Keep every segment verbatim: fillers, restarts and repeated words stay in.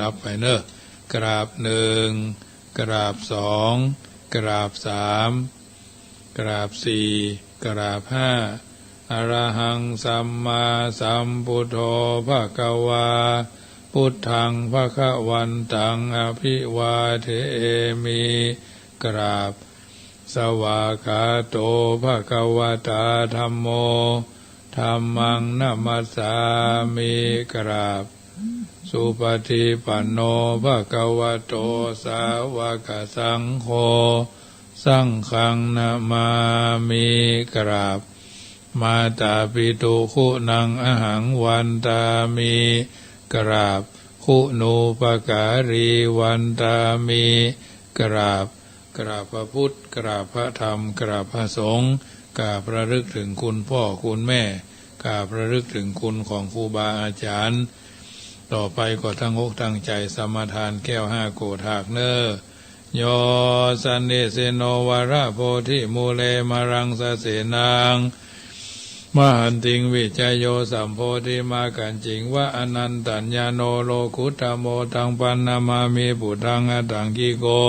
รับไปเนอะ กราบหนึ่ง กราบสอง กราบสาม กราบสี่ กราบห้า Arahaṃ sammāsambuddho bhagavā, buddhaṃ bhagavantaṃ abhivādemi. กราบ Svākkhāto bhagavatā dhammo, dhammaṃ namassāmi. กราบ Supaṭipanno bhagavato sāvakasaṅgho, saṅghaṃ namāmi. กราบ Mātāpitu guṇaṃ ahaṃ vandāmi. กราบ Guṇūpakārī vandāmi. กราบ กราบพระพุทธ กราบพระธรรม กราบพระสงฆ์ กราบระลึกถึงคุณพ่อคุณแม่ กราบระลึกถึงคุณของครูบาอาจารย์ ต่อไปก็ตั้งอกตั้งใจสมาทานแก้วห้าโกฏฐากเน่อ Yo sannīsino varabodhimūle māraṃ sasenaṃ mahantiṃ, vijayo sambodhimaggañciṃ va anantajjhāno lokuttamo, taṃ paṇamāmi buddhaṃ aṭṭhaṅgiko.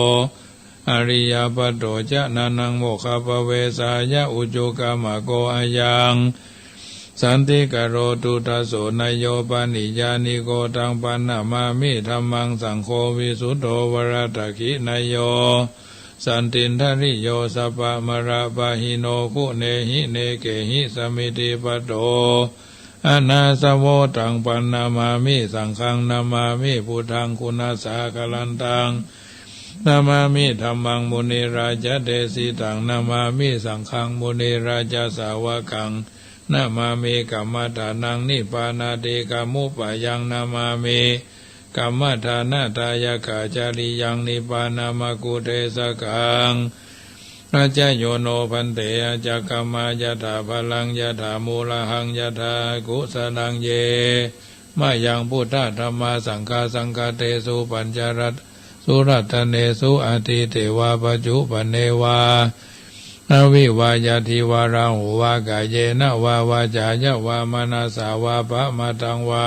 Ariyapatto ca nānaṃ mokkhappavesāya, ujukamaggo ayaṃ santikaro duddhaso, nāyo paṇiyāniko. Taṃ paṇamāmi dhammaṃ, saṅgho visuddho varadakkhiṇeyyo, santindriyo sabbamalappahīno, guṇehi nekehi samiddhipatto anāsavo. Taṃ paṇamāmi saṅghaṃ, namāmi buddhaṃ guṇasāgarantaṃ, namāmi dhammaṃ munirājadesitaṃ, namāmi saṅghaṃ munirājasāvakaṃ, namāmi kammadānaṃ nibbānāṭikammupāyaṃ, namāmi kammadānadāyakācariyaṃ nibbānamaggudesakaṃ. Paccayo no bhante accakamā, yathā balaṃ yathā mūlahaṃ yathā kusalaṃ, ye mayaṃ buddha dhammā saṅghā saṅghattesu pañcaratnesu ratanatesu, atīte vā paccuppanne vā, avivajjati vā rahu vā, kāyena vā vācāya vā manasā vā, pamādaṃ vā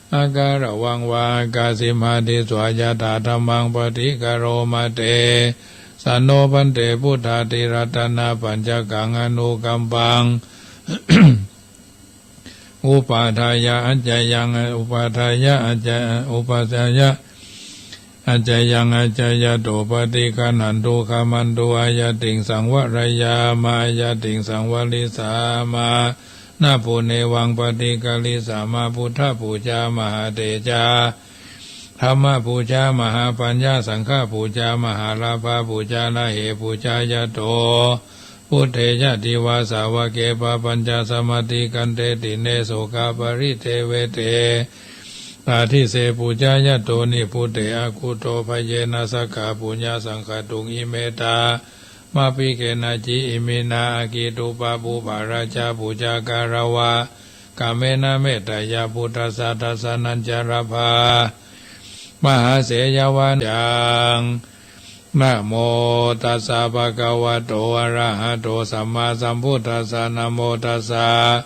akaraṃ vā, akāsi mādisvā, yathā dhammaṃ paṭikaromati. Sā no bhante buddhāti ratanapañcakaṃ anukampaṃ upādāya accayaṃ, upādāya acca-, upādāya accayaṃ accayato paṭiggaṇhatu khamatu, āyatiṃ saṃvareyya ma, āyatiṃ saṃvarissāma. Nātho nevaṃ paṭiggalissāma, buddhapūjā mahātejā, dhammapūjā mahāpaññā, saṅghapūjā mahālābhapūjā, na he pūjāyato buddhe yadi vā sāvake pāpañcasamādikkanteti, neso kapparidevete. Tādise pūjāyato nibbute, akuddo bhayena sakka puññasaṅkhātuṃ. Imetāmapikena ci iminā aggi duppabhū parājāpūjākāravā, kammena metteyya buddhassa dassanañca labhā mahāseyyaṃ. Namo tassa bhagavato arahato sammāsambuddhassa. Namo tassa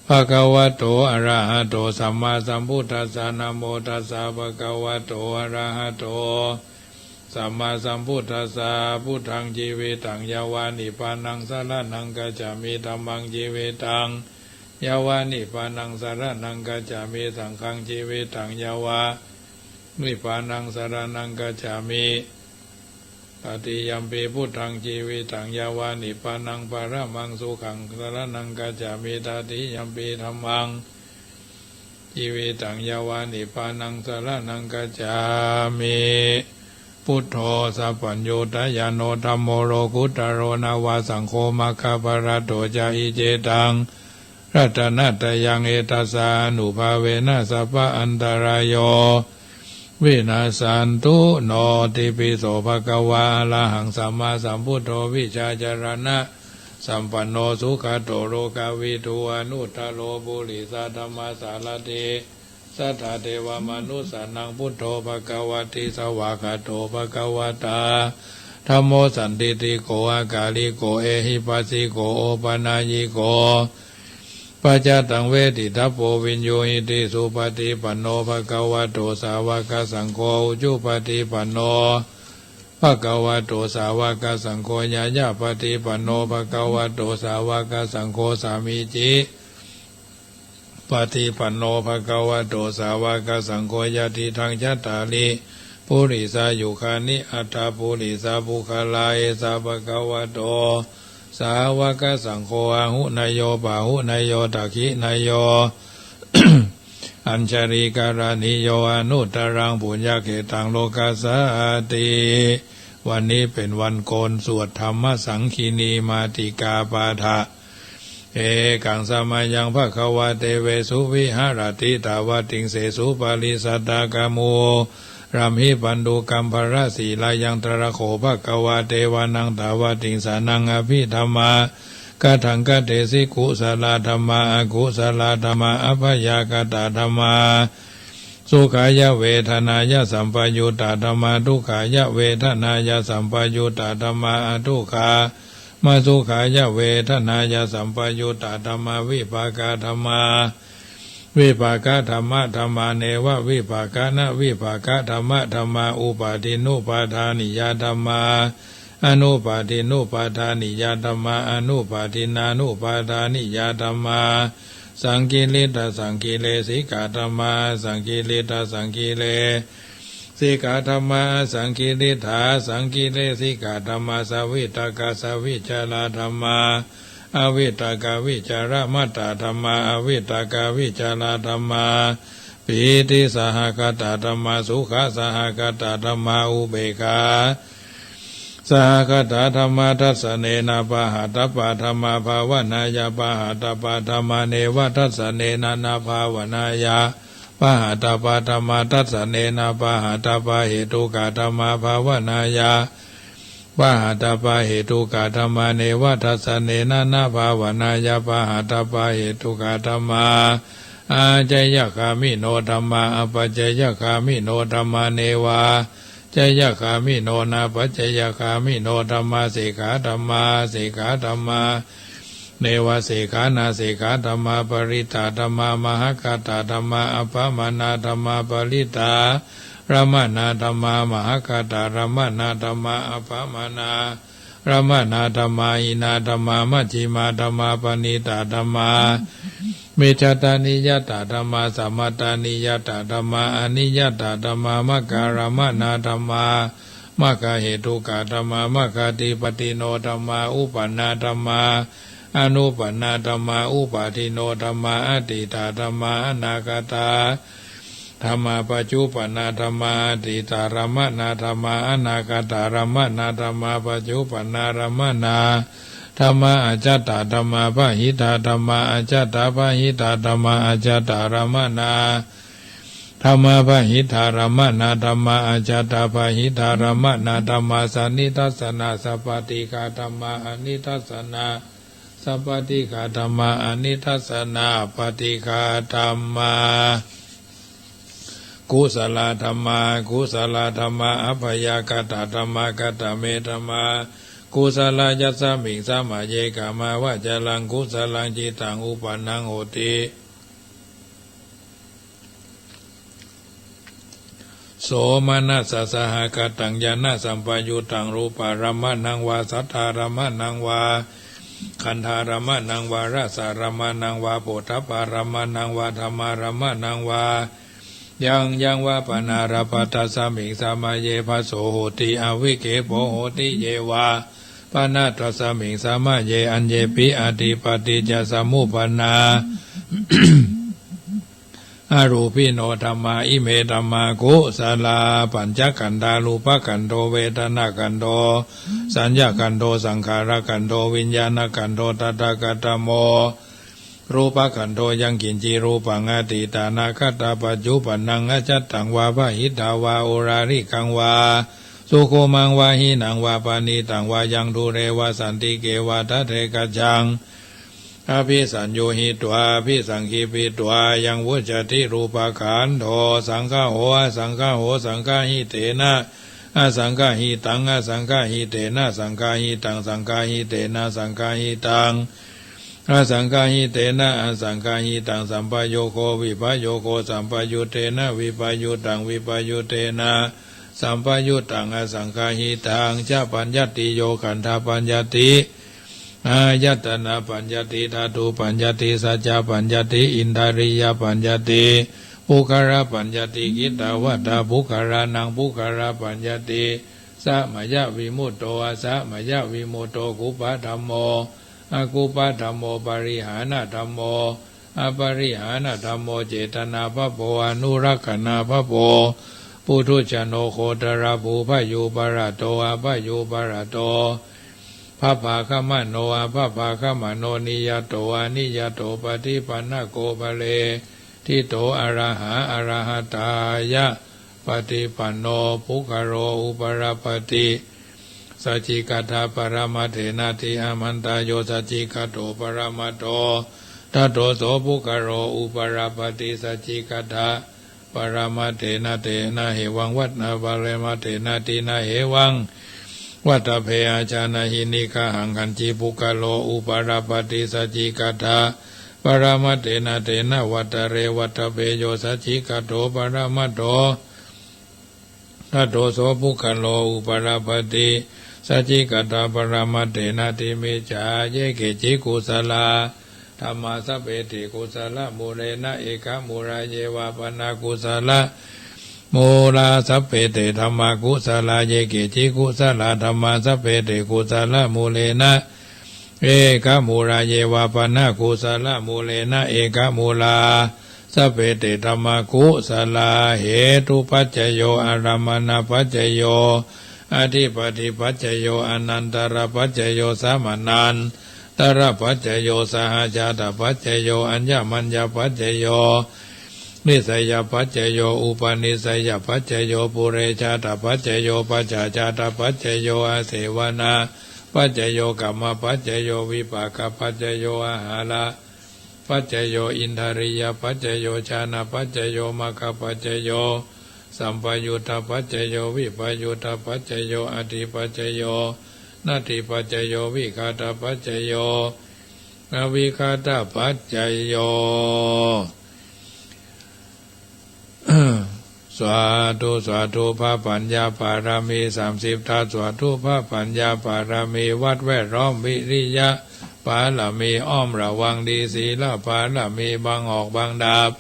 bhagavato arahato sammāsambuddhassa. Namo tassa bhagavato arahato sammāsambuddhassa. Buddhaṃ jīvitaṃ yāva nibbānaṃ saraṇaṃ gacchāmi. Dhammaṃ jīvitaṃ yāva nibbānaṃ saraṇaṃ gacchāmi. Saṅghaṃ jīvitaṃ yāva nibbānaṃ saraṇaṃ gacchāmi. Tatiyampi buddhaṃ jīvitaṃ yāva nibbānaṃ paramaṃ sukhaṃ saraṇaṃ gacchāmi. Tatiyampi dhammaṃ jīvitaṃ yāva nibbānaṃ saraṇaṃ gacchāmi. Buddho sabbaññutañāṇo dhammo lokuttaro nava, saṅgho maggaphalaṭṭho ca, iccetaṃ ratanattayaṃ, etassānubhāvena sabba antarāyo vinassantu. Natthi pi so bhagavā arahaṃ sammāsambuddho vijjācaraṇasampanno sugato lokavidū anuttaro purisadammasārathi satthā devamanussānaṃ buddho bhagavāti. Svākkhāto bhagavatā dhammo sandiṭṭhiko akāliko ehipassiko opanayiko paccattaṃ veditabbo viññūhīti. Supaṭipanno bhagavato sāvakasaṅgho, ujupaṭipanno bhagavato sāvakasaṅgho, ñāyapaṭipanno bhagavato sāvakasaṅgho, sāmīcipaṭipanno bhagavato sāvakasaṅgho, yadidaṃ cattāri purisayugāni aṭṭha purisapuggalā, esa bhagavato sāvakasaṅgho, āhuneyyo pāhuneyyo dakkhiṇeyyo añjalikaraṇīyo anuttaraṃ puññakkhettaṃ lokassāti. วันนี้เป็นวันโกน สวดธรรมสังคีณีมาติกาปาฐะ Ekaṃ samayaṃ bhagavā devesu viharati tāvatiṃsesu parasādakamū ramhi paṇḍukambharasīlayaṃ. Tatra kho bhagavā devānaṃ tāvatiṃsānaṃ abhidhamma kataṃ katesi: kusalā dhammā, akusalā dhammā, abyākatā dhammā, sukhāya vedanāya sampayuttā dhammā, dukkhāya vedanāya sampayuttā dhammā, adukkhamasukhāya vedanāya sampayuttā dhammā, vipākā dhammā, vipākadhammadhammā, nevavipākanavipākadhammadhammā, upādinnupādāniyā dhammā, anupādinnupādāniyā dhammā, anupādinnānupādāniyā dhammā, saṅkiliṭṭhasaṅkilesikā dhammā, asaṅkiliṭṭhasaṅkile sikā dhammā, asaṅkiliṭṭhāsaṅkilesikā dhammā, savitakkasavicārā dhammā, avitakkavicāramattā dhammā, avitakkavicārā dhammā, pītisahagatā dhammā, sukhasahagatā dhammā, upekkhā sahagatā dhammā. Dassanena pahātabbā dhammā, bhāvanāya pahātabbā dhammā, nevadassanena nabhāvanāya pahātabbā dhammā. Dassanena pahātabbahetukā dhammā, bhāvanāya pahātabbahetukā dhammā, nevadassanena nabhāvanāya pahātabbahetukā dhammā. Ācayagāmino dhammā, apacayagāmino dhammā, nevācayagāmino nāpacayagāmino dhammā. Sekkhā dhammā, asekkhā dhammā, nevasekkhā nāsekkhā dhammā. Parittā dhammā, mahaggatā dhammā, appamāṇā dhammā. Parittārammaṇā dhammā, mahaggatārammaṇā dhammā, appamāṇārammaṇā dhammā. Hīnā dhammā, majjhimā dhammā, paṇītā dhammā, micchattaniyatā dhammā, sammattaniyatā dhammā, aniyatā dhammā. Maggārammaṇā dhammā, maggahetukā dhammā, maggādhipatino dhammā, uppannā dhammā, anuppannā dhammā, uppādino dhammā, atītā dhammā, anāgatā dhammā, paccuppannā dhammā. Atītārammaṇā dhammā, anāgatārammaṇā dhammā, paccuppannārammaṇā dhammā. Ajjhattā dhammā, bahiddhā dhammā, ajjhattabahiddhā dhammā, ajjhattārammaṇā dhammā, bahiddhārammaṇā dhammā, ajjhattabahiddhārammaṇā dhammā. Sanidassanāsappaṭighā dhammā, anidassanāsappaṭighā dhammā, anidassanāsappaṭighā dhammā. Kusalā dhammā, akusalā dhammā, abyākatā dhammā. Katame dhammā kusalā? Yasmiṃ samaye kāmāvacaraṃ kusalaṃ cittaṃ uppannaṃ hoti somanassasahagataṃ ñāṇasampayuttaṃ rūpārammaṇaṃ vā saddārammaṇaṃ vā gandhārammaṇaṃ vā rasārammaṇaṃ vā phoṭṭhabbārammaṇaṃ vā dhammārammaṇaṃ vā yaṃ yaṃ vā panārabbha tasmiṃ samaye phasso hoti avikkhepo hoti. Ye vā pana tasmiṃ samaye aññepi atthi paṭiccasamuppannā arūpino dhammā. Ime dhammā kusalā. Pañcakkhandhā: rūpakkhandho, vedanākkhandho, saññākkhandho, saṅkhārakkhandho, viññāṇakkhandho. Tattha katamo rūpakkhandho? Yaṅkiñci rūpaṃ atītānāgatapaccuppannaṃ ajjhattaṃ vā bahiddhā vā oḷārikaṃ vā sukhumaṃ vā hīnaṃ vā paṇītaṃ vā yaṃ dūre vā santike vā tadekajjhaṃ abhisaññūhitvā abhisaṅkhipitvā yaṃ vuccati rūpakkhandho. Saṅgaho asaṅgaho, saṅgahitena asaṅgahitaṃ, asaṅgahitena saṅgahitaṃ, saṅgahitena asaṅgahitaṃ, อสังคหิเตนะอสังคหิตัง สัมปโยโควิปโยโค สัมปยุตเตนะวิปยุตตัง วิปยุตเตนะสัมปยุตตัง อสังคหิตัง จะปัญญัตติ โยขันธปัญญัตติ อายตนะปัญญัตติ ธาตุปัญญัตติ สัจจะปัญญัตติ อินทรียปัญญัตติ ปุคคลปัญญัตติ กิตตวัตตปุคคลานัง ปุคคลปัญญัตติ สมยวิมุตโต อสมยวิมุตโต คุปปะธัมโม อคุปปะธัมโม ปริหานะธัมโม อปริหานะธัมโม เจตนาพะโพ อนุรักขณาพะโพ ปุถุชโน โคตรภู พยูปะระโต อพยูปะระโต พะพาคะมะโน อพะพาคะมะโน นิยโต อนิยโต ปะฏิปันนะโก ภะเร ทิโต อระหา อระหะตายะ ปะฏิปันโน ปุคคโล อุปะรัปปะติ สัจจิกัตถะปะระมัตเถนะ ติอะมันตาโย สัจจิกัตโถ ปะระมัตโถ ทัตโถ โส ปุคคโล อุปะรัปปะติ สัจจิกัตถะปะระมัตเถนะ เตนะเหวัง วัตถะปะระมัตเถนะ ตินะเหวัง วัตถะเพ อาชานะหิ นิกะหัง คัจฉิ ปุคคโล อุปะรัปปะติ สัจจิกัตถะปะระมัตเถนะ เตนะวัตถะเร วัตถะเพโย สัจจิกัตโถ ปะระมัตโถ ทัตโถ โส ปุคคโล อุปะรัปปะติ สัจจิกัตถะปะระมัตเถนะ ติมิจฉา เย เกจิ กุสลา ธัมมา สัพเพติ กุสลมูเรนะ เอคะ มูลา เย วา ปะนะ กุสลมูลา สัพเพเต ธัมมา กุสลา เย เกจิ กุสลา ธัมมา สัพเพติ กุสลมูเรนะ เอคะ มูลา เย วา ปะนะ กุสลมูเรนะ เอคะ มูลา สัพเพเต ธัมมา กุสลา เหตุปัจจโย อารัมมณปัจจโย อธิปติปัจจโย อานันตระปัจจโย สมานันตระปัจจโย สหชาตปัจจโย อัญญมัญญปัจจโย นิสสยปัจจโย อุปนิสสยปัจจโย ปุเรชาตปัจจโย ปัจฉาชาตปัจจโย อาเสวนาปัจจโย กัมมปัจจโย วิปากปัจจโย อาหาระ ปัจจโย อินทรียปัจจโย ฌานะปัจจโย มัคคะปัจจโย สัมปยุตตปัจจโย วิปยุตตปัจจโย อัตถิปัจจโย นัตถิปัจจโย วิคาตปัจจโย อวิคาตปัจจโย สาธุ สาธุ พระปัญญาปารมีสามสิบทัศน์ สาธุ พระปัญญาปารมี วัดแวดล้อม วิริยะปารมี อ้อมระวังดี ศีลปารมี บังออกบังดาบ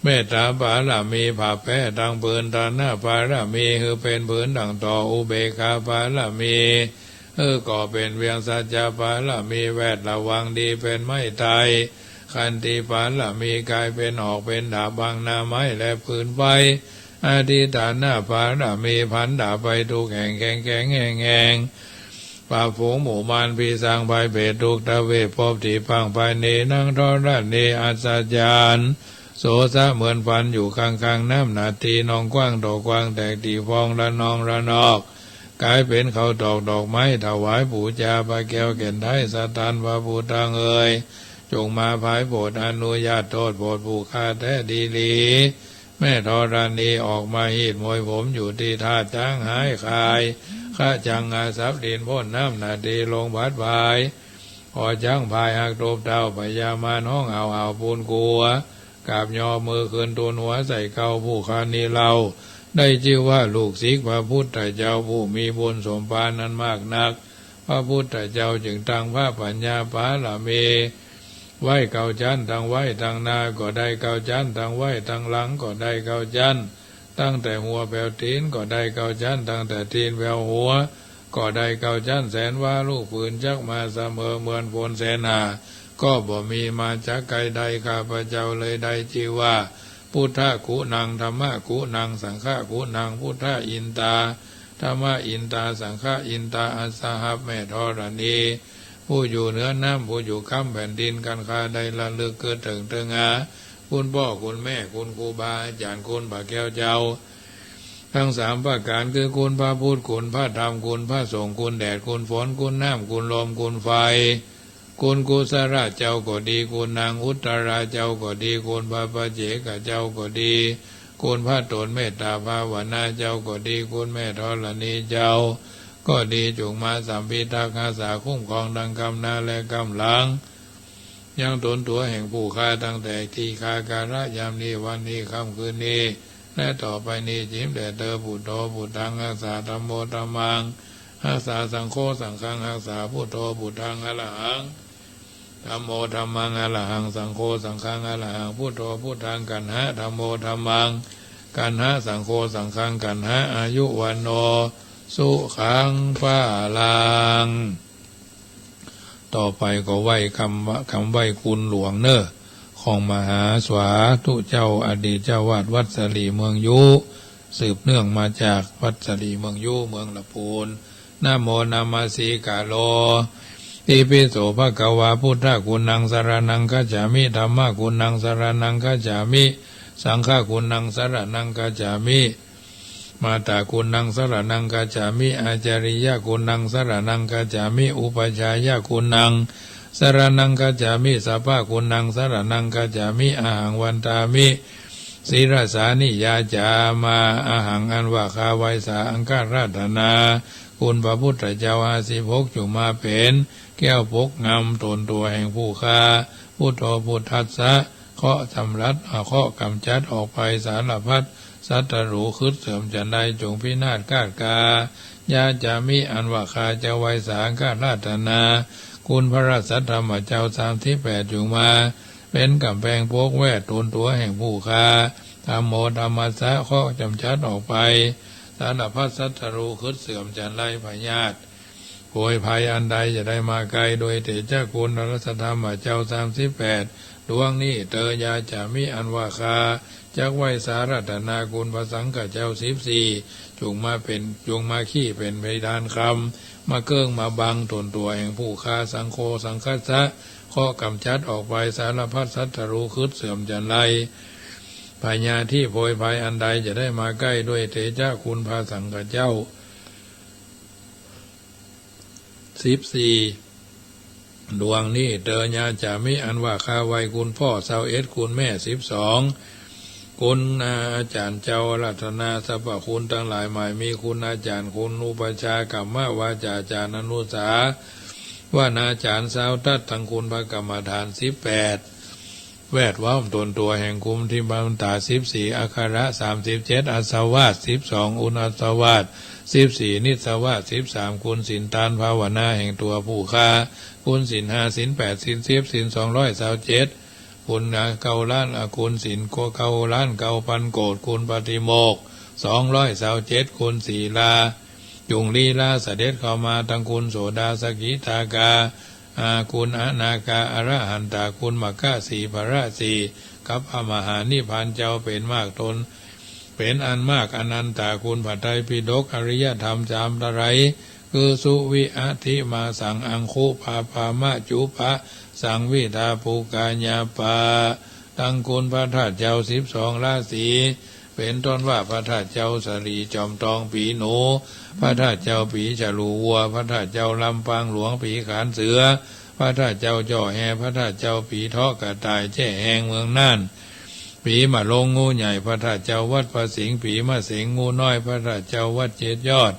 เมตตาปารมี ผาแป้ตังผืน ฐานะปารมี หื้อเป๋นผืนดั่งต่อ อุเบกขาปารมี หื้อก่อเป๋นเวียง สัจจะปารมี แวดระวังดี เป๋นไม้ไท ขันติปารมี ก๋ายเป๋นหอกเป๋นดาบ บังหน้าไม้และปืนไฟ อธิฐานปารมี ผันดาบไปทุกแห่ง แข็งแข็งแห้งแห้ง ปราบฝูงหมู่มารผีสางภัยเปรตทุกทวีปภพตี้พังไพนี้ นางธรณีอัศจรรย์ โสสะเหมือนฝันอยู่ข้างๆ น้ำหนาตี้นองกว้างต่อกว้าง แตกตี้ฟองระนองระนอก ก๋ายเป๋นข้าวตอกดอกไม้ถวายปู๋จา พระแก้วแก่นไทยสถานพระพุทธเอย จงมาผายโผดอนุญาตโทษโผดผู้ข้าแต๊ดีหลี แม่ธรณีออกมาฮีดมวยผมอยู่ตี้ท่าจ๊างหายคาย คะจังอาสัพดินพ่นน้ำหนาตี้ลงบัดบาย ขอจ๊างพายหักตบเท้า พญามารฮ้องเห่าเห่าปูนกั๋ว กราบยอมือขึ้นทูลหัวใส่เกล้า ผู้ข้านี้เล่า ได้จื้อว่าลูกศิษย์พระพุทธเจ้า ผู้มีบุญสมภารนั้นมากนัก พระพุทธเจ้าจึงตั้งพระปัญญาปารมีไว้เก้าจั๊น ตังไว้ตังหน้าก็ได้เก้าจั๊น ตังไว้ตังหลังก็ได้เก้าจั๊น ตั้งแต่หัวแผวตี๋นก็ได้เก้าจั๊น ตั้งแต่ตี๋นแผวหัวก็ได้เก้าจั๊น แสนวาลูกปืนจักมาเสมอ เหมือนฝนแสนหา ก็บ่มีมาจากใก้ได้ ข้าพเจ้าเลยได้จื้อว่า พุทธกุณัง ธัมมกุณัง สังฆกุณัง พุทธะอินตา ธัมมะอินตา สังฆะอินตา อัสสหัส แม่ธรณี ผู้อยู่เหนือน้ำ ผู้อยู่ค้ำแผ่นดิน กันข้าได้ระลึกกึ๊ดเถิงเถิงหา คุณป้อคุณแม่ คุณครูบาอาจ๋ารย์ คุณพระแก้วเจ้า ทั้งสามประก๋าน คือคุณพระพุทธ คุณพระธรรม คุณพระสงฆ์ คุณแดด คุณฝน คุณน้ำ คุณลม คุณไฟ คุณกุสลาเจ้าก็ดี คุณนางอุตตราเจ้าก็ดี คุณพระปัจเจกเจ้าก็ดี คุณพระตนเมตตาภาวนาเจ้าก็ดี คุณแม่ธรณีเจ้าก็ดี จงมาสัมภิทักษ์ฮักษาคุ้มครองตังก้ำหน้าและก้ำหลัง ยังต๋นตั๋วแห่งผู้ข้าตั้งแต่ตี้ข้ากาละยามนี้ วันนี้ ค่ำคืนนี้ และต่อไปนี้ จริงแด่เตอ พุทโธ พุทธัง ฮัสสะ ธัมโม ธัมมัง ฮัสสะ สังโฆ สังฆัง ฮัสสะ พุทโธ พุทธัง อะระหัง ธัมโม ธัมมัง อะระหัง สังโฆ สังฆัง อะระหัง พุทโธ พุทธัง กัณหะ ธัมโม ธัมมัง กัณหะ สังโฆ สังฆัง กัณหะ อายุ วัณโณ สุขัง พลัง ต่อไปก็ไหว้กำว่า กำไหว้คุณหลวงเน่อ ของมหาสาธุเจ้าอดีตเจ้าวาดวัดสะหลีเมืองยู สืบเนื่องมาจากวัดสะหลีเมืองยู เมืองละปูน นะโม นะมัสสิกาโร ติปิโส ภะคะวา พุทธะกุณัง สะระณัง คัจฉามิ ธัมมะกุณัง สะระณัง คัจฉามิ สังฆะกุณัง สะระณัง คัจฉามิ มาตากุณัง สะระณัง คัจฉามิ อาจาริยะกุณัง สะระณัง คัจฉามิ อุปัชฌายะกุณัง สะระณัง คัจฉามิ สัพพะกุณัง สะระณัง คัจฉามิ อะหัง วันทามิ ศิรสา นิยาจามา อะหัง อันว่าข้าไหว้สา อังฆราตนา คุณพระพุทธเจ้าห้าสิบหก จุ่งมาเป๋นแก้วปกงำต๋นตั๋วแห่งผู้ข้า พุทโธ พุทธัสสะ เคราะห์สำลัด เคราะห์กำจัดออกไป สารพัดศัตรู คึดเสื่อมจันใด จุ่งพินาศคาดคา ยาจามิ อันว่าข้าจะไหว้สา อังฆราตนา คุณพระสัทธรรมเจ้าสามสิบแปด จุ่งมาเป๋นก๋ำแปงปกแวดต๋นตั๋วแห่งผู้ข้า ธัมโม ธัมมัสสะ เคราะห์กำจัดออกไป สารพัดศัตรู คึดเสื่อมจันไร พยาธิ โผยภัยอันใดจะได้มาใก้ ด้วยเตชะคุณพระสัทธรรมเจ้าสามสิบแปด ดวงนี้เตอ ยาจามิ อันว่าข้าจักไหว้สารัตนาคุณพระสังฆเจ้าสิบสี่ จุ่งมาเป๋น จุ่งมาขี้เป๋นเพดานคำ มาเกิ้งมาบังต๋นตั๋วแห่งผู้ข้า สังโฆ สังฆัสสะ เคราะห์กำจัดออกไป สารพัดศัตรู คึดเสื่อมจันไร พยาธิโผยภัยอันใดจะได้มาใก้ ด้วยเตชะคุณพระสังฆเจ้า สิบสี่ ดวงนี้เตอ ยาจามิ อันว่าข้าไหว้คุณพ่อซาวเอ็ด คุณแม่สิบสอง คุณอาจารย์เจ้าอาราธนาสรรพคุณตังหลาย หมายมีคุณอาจารย์ คุณอุปัชฌาย์ กัมมวาจาจารย์ อนุสาวนาจารย์ ซาวตั๊ด ตังคุณพระกรรมฐานสิบแปด แวดว้อมต๋นตั๋วแห่งคุณทิมพันตาสิบสี่ อักขระสามสิบเจ็ด อัสสวาสสิบสอง อุณอัสสวาสสิบสี่ นิสสวาสสิบสาม คุณศีลตานภาวนาแห่งตั๋วผู้ข้า คุณศีลห้า ศีลแปด ศีลสิบ ศีลสองร้อยซาวเจ็ด คุณเก้าล้าน อา คุณศีลเก้าล้านเก้าพันโกฏ คุณปาติโมกข์สองร้อยซาวเจ็ด คุณศีลา จุ่งลีลาเสด็จเข้ามา ตังคุณโสดา สกิทาคา อา คุณอนาคา อรหันตา คุณมรรคสี่ ผละสี่ กับพระมหานิพพานเจ้าเป๋นมากต๋น เป๋นอันมากอนันตา คุณพระไตรปิฎก อริยธรรมสามไตร คือสุวิอธิมาสัง อังคุปาปา มะจุปะสังวิทา ปุกกาญาปา ตังคุณพระธาตุเจ้าสิบสองราศี เป๋นต้นว่า พระธาตุเจ้าสะหลีจอมตอง ปี๋หนู พระธาตุเจ้าปี๋ฉลูวัว พระธาตุเจ้าลำปางหลวง ปี๋ขานเสือ พระธาตุเจ้าจ้อแฮ พระธาตุเจ้าปี๋เทาะกระต่าย แจ้แฮงเมืองน่าน ปี๋มะโลงงูใหญ่ พระธาตุเจ้าวัดพระสิงห์ ปี๋มะเสงงูน้อย พระธาตุเจ้าวัดเจ็ดยอด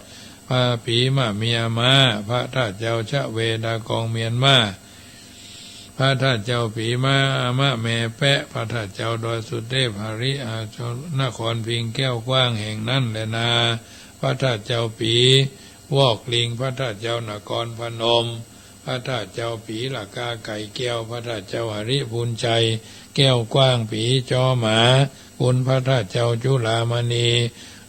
พระปี๋มะเมียม้า พระธาตุเจ้าชะเวดากองเมียนมา พระธาตุเจ้าปี๋มะ มะแมแป๊ะ พระธาตุเจ้าดอยสุเทพ หริอาชนครพิงค์แก้วกว้างแห่งนั้นแลนา พระธาตุเจ้าปี๋วอกลิง พระธาตุเจ้านครพนม พระธาตุเจ้าปี๋ละกาไก่แก้ว พระธาตุเจ้าหริภุญชัยแก้วกว้าง ปี๋จอหมา คุณพระธาตุเจ้าจุฬามณี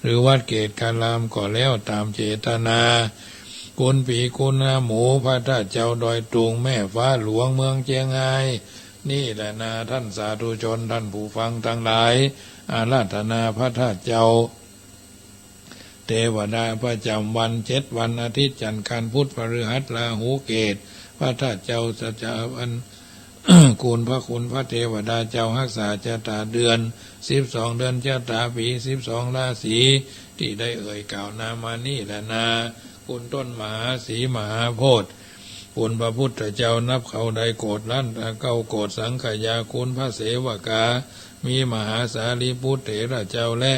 หรือวัดเกตุคารามก็แล้วต๋ามเจตนา คุณปี๋คุณหมู พระธาตุเจ้าดอยตุง แม่ฟ้าหลวงเมืองเจียงฮาย นี่แลนา ท่านสาธุชน ท่านผู้ฟังตังหลาย อาราธนาพระธาตุเจ้า เตวดาประจ๋ำวัน เจ็ดวัน อาทิตย์ จันทร์ อังคาร พุธ พฤหัส ราหู เกตุ พระธาตุเจ้าสัจจวัน คุณพระคุณพระเตวดาเจ้าฮักษาจะต๋าเดือน สิบสองเดือน จะต๋าปี๋ สิบสองราศี ตี้ได้เอ่ยกล่าวนามานี้แลนา คุณต้นมหาสีมหาโพธิ์ คุณพระพุทธเจ้านับเขาได้โกฏล้าน เก้าโกฏสังขยา คุณพระเสวกา มีมหาสารีปุตรเถระเจ้า และ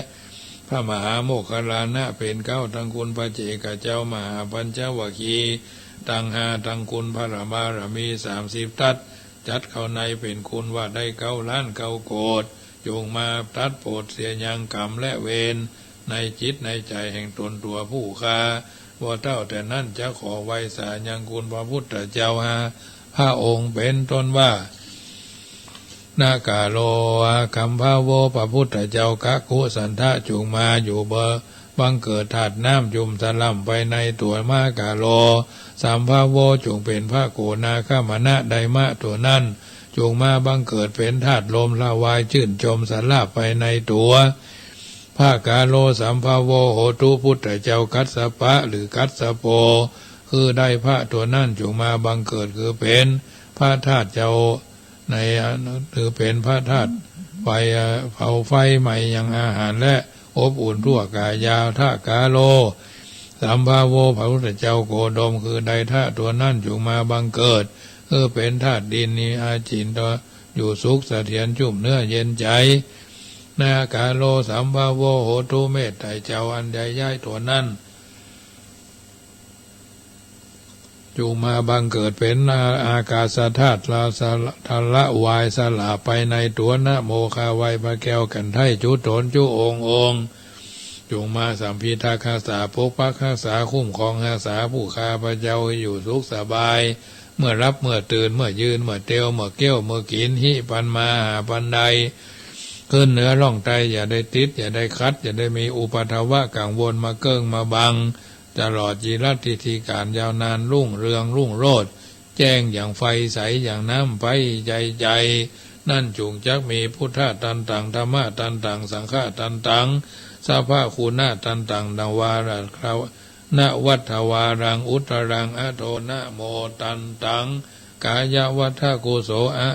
พระมหาโมคคัลลานะเป๋นเก๊า ตังคุณพระเจกเจ้า มหาปัญจวัคคีย์ตังห้า ตังคุณพระบารมีสามสิบทัศน์ จัดเข้าในเป๋นคุณว่าได้เก้าล้านเก้าโกฏ จงมาตัดโผดเสียยังกรรมและเวรในจิตในใจ๋แห่งตนตั๋วผู้ฆ่า ว่าเต้าแต่นั้นจะขอไหว้สายังคุณพระพุทธเจ้าห้าพระองค์เป๋นต้นว่า นากาโล อาคัมภะโว พระพุทธเจ้ากะกุสันทะจุ่งมาอยู่เบอ บังเกิดธาตุน้ำจุ่มสะหล่ำไปในตั๋วมากาโล สัมภะโว จุ่งเป๋นพระโกนาคมนะไดมะตั๋วนั้น จุ่งมาบังเกิดเป๋นธาตุลมละวายจื้นจ่มสะหล่ำไปในตั๋ว พระกาโล สัมภะโว โหตุ พุทธเจ้ากัสสปะหรือกัสสโป คือได้พระตั๋วนั้นจุ่งมาบังเกิดคือเป๋นพระธาตุเจ้า ใน ถือเป๋นพระธาตุไฟ เอ่อ เผาไฟไหม้ยังอาหารและอบอุ่นทั่วกายา ทะกาโล สัมภะโว พระพุทธเจ้าโคดม คือได้ธาตุตั๋วนั้นจุ่งมาบังเกิด คือเป๋นธาตุดินนิอาจินต อยู่สุขเสถียรชุ่มเนื้อเย็นใจ๋ นากาโล สัมภะโว โหตุ เมตไตรเจ้าอันใหญ่ใหญ่ตั๋วนั้น จุ่งมาบังเกิดเป๋นอา อากาสธาตุละสละ ทะละวายสะหล่ำไปในตั๋ว นะโม ข้าไหว้พระแก้วกันไท้จุต๋นจุองค์องค์ จุ่งมาสัมภิทักษ์ฮักษา ปกปักฮักษา คุ้มครองฮักษา ผู้ข้าพระเจ้าให้อยู่สุขสบาย เมื่อหลับเมื่อตื่น เมื่อยืนเมื่อเตียว เมื่อเคี้ยวเมื่อกิ๋น หิปันมา หาปันได้ ขึ้นเหนือล่องไต อย่าได้ติด อย่าได้ขัด อย่าได้มีอุปัทวะกังวลมาเกิ่งมาบัง ตลอดจีรัตน์ทิติก๋าลยาวนาน รุ่งเรืองรุ่งโรจน์ แจ้งอย่างไฟ ใสอย่างน้ำ ไฟใจ๋ใจ๋ นั้นจุ่งจักมี พุทธะตันตัง ธัมมะตันตัง สังฆะตันตัง สัพพะคุณะตันตัง นวาระ นวัฏฐวารัง อุตตรัง อโท นะโมตันตัง กายะวัฏฐกุโส อะ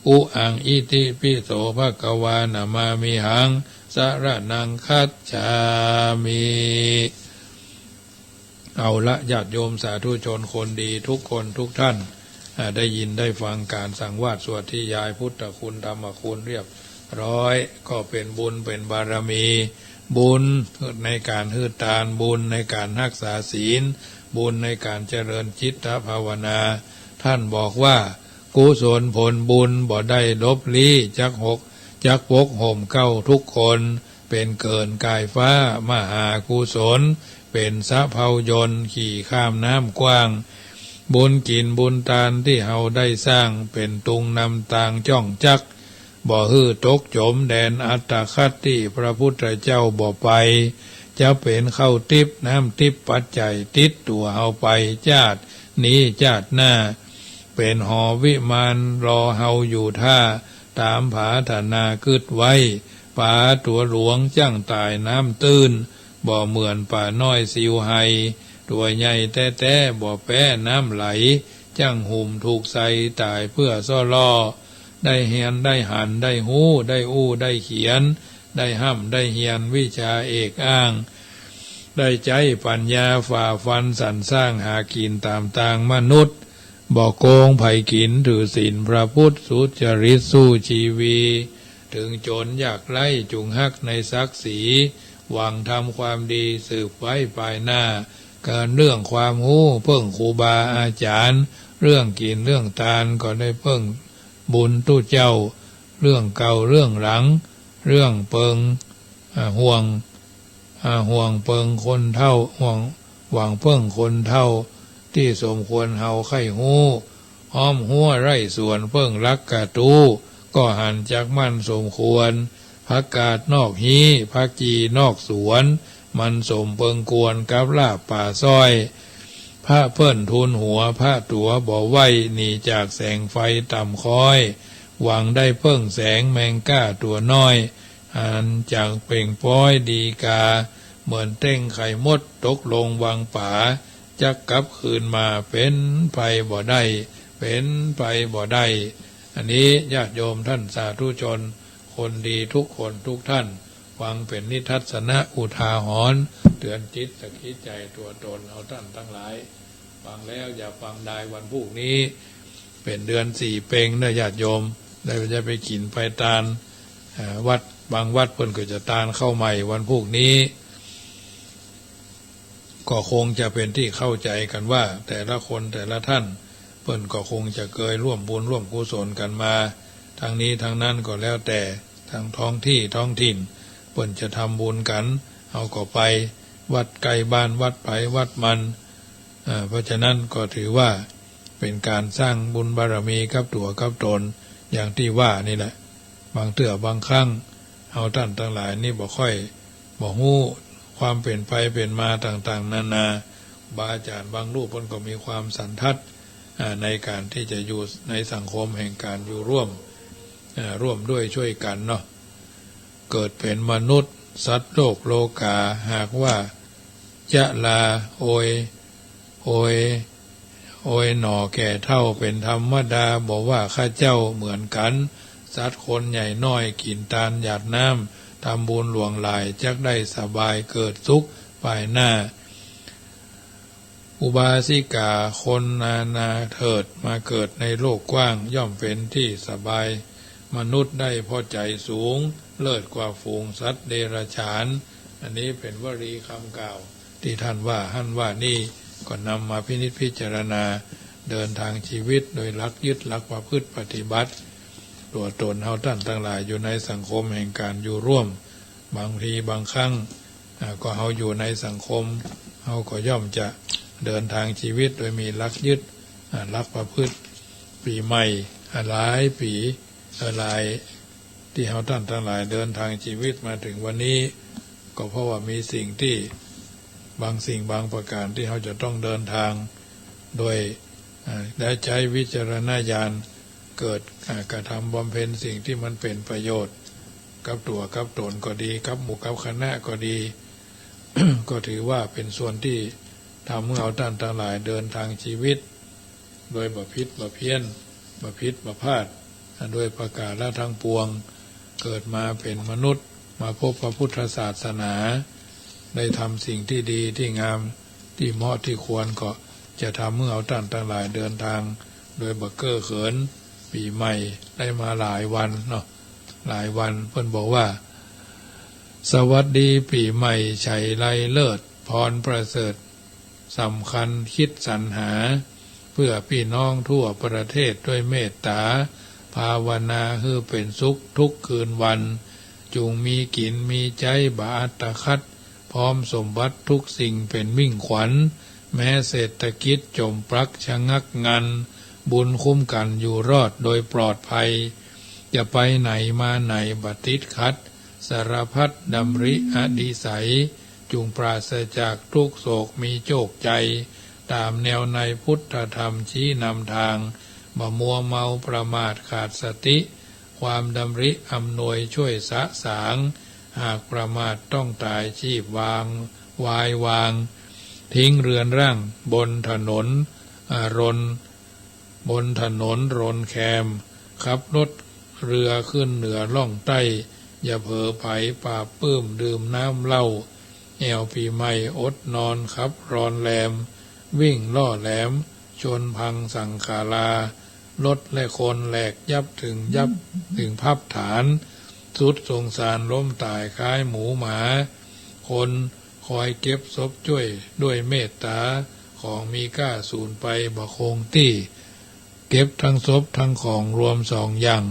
อุอัง อิติปิโส ภะคะวา นะมามิหัง สะระณัง คัจฉามิ เอาละ ญาติโยมสาธุชนคนดีทุกคนทุกท่าน อ่า ได้ยินได้ฟังก๋านสังวาสสวดนิยายพุทธคุณธรรมคุณเรียบร้อย ก็เป๋นบุญเป๋นบารมี บุญในก๋านหื้อตาน บุญในก๋านฮักษาศีล บุญในก๋านเจริญจิตภาวนา ท่านบอกว่า กุศลผลบุญบ่ได้ลบลี้ จักหก จักปกห่มเก้าทุกคน เป๋นเกิ่นก๋ายฟ้า มหากุศล เป๋นสะเพายนต์ขี่ข้ามน้ำกว้าง บุญกิ๋นบุญตานตี้เฮาได้สร้าง เป๋นตุงนำตางจ้องจัก บ่หื้อตกจ๋มแดนอัตตคัตติ พระพุทธเจ้าบ่ไป จะเป๋นข้าวติ๊บน้ำติ๊บปัจจัยติดตั๋วเฮาไป จาตินี้จาติหน้า เป๋นหอวิมานรอเฮาอยู่ท่า ต๋ามผาถนากึ๊ดไว้ ป๋าตั๋วหลวงจั้งต๋ายน้ำตื้น บ่เหมือนป๋าน้อยซิวไฮ ตั๋วใหญ่แต๊ๆ บ่แป๊น้ำไหล จั้งหุ่มถูกใสต๋ายเปื้อซ้อล่อ ได้เฮียนได้หันได้ฮู้ ได้อู้ได้เขียน ได้ฮ่ำได้เฮียนวิชาเอกอ้าง ได้ใจ๊ปัญญาฝ่าฟันสรรสร้างหากิ๋นต๋ามตางมนุษย์ บ่โกงใผกิ๋นถือศีลพระพุทธสุจริตสู้ชีวี เถิงจนยากไร้จุ่งฮักในศักดิ์ศรี หวังทำความดีสืบไว้ปายหน้า ก๋านเรื่องความฮู้เปิ้งครูบาอาจ๋ารย์ เรื่องกิ๋นเรื่องตานก็ได้เปิ้งบุญตุ๊เจ้า เรื่องเก่าเรื่องหลัง เรื่องเปิง อ่า ห่วง อ่า ห่วงเปิงคนเฒ่า ห่วง หวังเปิ้งคนเฒ่า ตี้สมควรเฮาใค่ฮู้ ฮ้อมฮั้วไร่สวนเปิ้งหลักกะตู้ ก็หันจักมันสมควร ผักกาดนอกฮี้ ผักจี่นอกสวน มันสมเปิงควรกับลาบป๋าซ้อย พระเปิ้นทูลหัว พระตั๋วบ่ไหว้ หนีจากแสงไฟต่ำค้อย หวังได้เปิ้งแสงแมงก้าตั๋วน้อย อันจักเปล่งป๊อยดีกา เหมือนเต้งไข่มดตกลงวังป๋า จักกลับคืนมาเป๋นไปบ่ได้ เป๋นไปบ่ได้ อันนี้ญาติโยมท่านสาธุชนคนดีทุกคนทุกท่าน ฟังเป๋นนิทัศนะอุทาหรณ์ เตือนจิตสะกิดใจ๋ตั๋วตนเฮาท่านตังหลาย ฟังแล้วอย่าฟังดาย วันพูกนี้ เป๋นเดือนสี่เป็งเน่อญาติโยม แล้วจะไปกิ๋นไปตาน เอ่อ วัด บางวัดเปิ้นก็จะตานข้าวใหม่วันพูกนี้ ก็คงจะเป๋นตี้เข้าใจ๋กั๋นว่า แต่ละคนแต่ละท่าน เปิ้นก็คงจะเกยร่วมบุญร่วมกุศลกั๋นมา ตึงนี้ตึงนั้นก็แล้วแต่ ตึงท้องตี้ท้องถิ่น เปิ้นจะทำบุญกั๋น เฮาก็ไป วัดใก้บ้านวัดใผวัดมัน เอ่อ เพราะฉะนั้นก็ถือว่าเป๋นก๋านสร้างบุญบารมีกับตั๋วกับตน อย่างตี้ว่านี่แหละ บางเตื้อบางครั้ง เฮาต้านตังหลายนี่บ่ค่อย บ่ฮู้ความเป๋นไปเป๋นมาต่างๆ นานา ครูบาอาจ๋ารย์บางรูปเปิ้นก็มีความสันทัด อ่า ในก๋านตี้จะอยู่ในสังคมแห่งก๋านอยู่ร่วม อ่า ร่วมด้วยช่วยกั๋นเนาะ เกิดเป๋นมนุษย์ สัตว์โลกโลก๋า หากว่าจะลา โอย โอย โอยหน่อแก่เฒ่าเป๋นธรรมดา บ่ว่าข้าเจ้าเหมือนกั๋น สัตว์คนใหญ่น้อย กิ๋นตานหยาดน้ำ ทำบุญหลวงหลาย จักได้สบายเกิดสุขภายหน้า อุบาสิกาคนนานาเถิด มาเกิดในโลกกว้าง ย่อมเป๋นตี้สบาย มนุษย์ได้เพราะใจ๋สูง เลิศกว่าฝูงสัตว์เดรัจฉาน อันนี้เป๋นวลีกำกล่าว ตี้ต้านว่าหั้นว่านี่ ก็นำมาพินิจพิจารณา เดินทางชีวิตโดยหลักยึดหลักประพฤติปฏิบัติ ตั๋วตนเฮาต้านตังหลายอยู่ในสังคมแห่งก๋านอยู่ร่วม บางทีบางครั้ง อ่า ก็เฮาอยู่ในสังคม เฮาก็ย่อมจะเดินทางชีวิตโดยมีหลักยึด อ่า หลักประพฤติ ปี๋ใหม่ อ่า หลายปี๋ อ่า หลาย ตี้เฮาต้านตังหลายเดินทางชีวิตมาเถิงวันนี้ ก็เพราะว่ามีสิ่งตี้ บางสิ่งบางประก๋านตี้เฮาจะต้องเดินทาง โดย อ่า ได้ใจ๊วิจารณญาณ เกิด อ่า กระทำบำเพ็ญสิ่งตี้มันเป๋นประโยชน์ กับตั๋วกับตนก็ดี กับหมู่กับคณะก็ดี ก็ถือว่าเป๋นส่วนตี้ทำหื้อเฮาต้านตังหลายเดินทางชีวิต โดยบ่ผิดบ่เพี้ยน บ่ผิดบ่พลาด โดยประก๋าระตังปวง เกิดมาเป๋นมนุษย์ มาพบพระพุทธศาสนา ได้ทำสิ่งตี้ดีตี้งาม ตี้เหมาะตี้ควร ก็จะทำหื้อเฮาต้านตังหลายเดินทาง โดยบ่เก้อเขิน ปี๋ใหม่ได้มาหลายวันเนาะ หลายวัน เปิ้นบอกว่า สวัสดีปี๋ใหม่ไฉไลเลิศ พรประเสริฐ สำคัญคิดสรรหา เพื่อปี้น้องทั่วประเทศด้วยเมตต๋า ภาวนาหื้อเป๋นสุขทุกคืนวัน จุ่งมีกิ๋นมีใจ๊บ่อัตคัด พร้อมสมบัติทุกสิ่งเป๋นมิ่งขวัญ แม้เศรษฐกิจจมปลักชะงักงัน บุญคุ้มกั๋นอยู่รอดโดยปลอดภัย จะไปไหนมาไหนบ่ติดขัด สารพัดดำริอดิสัย จุ่งปราศจากทุกข์โศกมีโจคชัย ต๋ามแนวในพุทธธรรมชี้นำตาง บ่มัวเมาประมาทขาดสติ ความดำริอำนวยช่วยสะสาง หากประมาทต้องต๋ายชีพวาง วายวาง ทิ้งเรือนร่างบนถนน อ่า รน บนถนนรนแคม ขับรถเรือขึ้นเหนือล่องใต้ อย่าเผลอใผปราบปลื้มดื่มน้ำเหล้า แอ่วปี๋ใหม่อดนอนขับรอนแรม วิ่งล่อแหลมชนพังสังขารา รถและคนแหลกยับเถิงยับเถิงพับฐาน สุดสงสารล้มต๋ายคล้ายหมูหมา คนคอยเก็บศพจ้วยด้วยเมตต๋า ของมีค่าสูญไปบ่คงตี้ เก็บทั้งศพทั้งของรวมสองอย่าง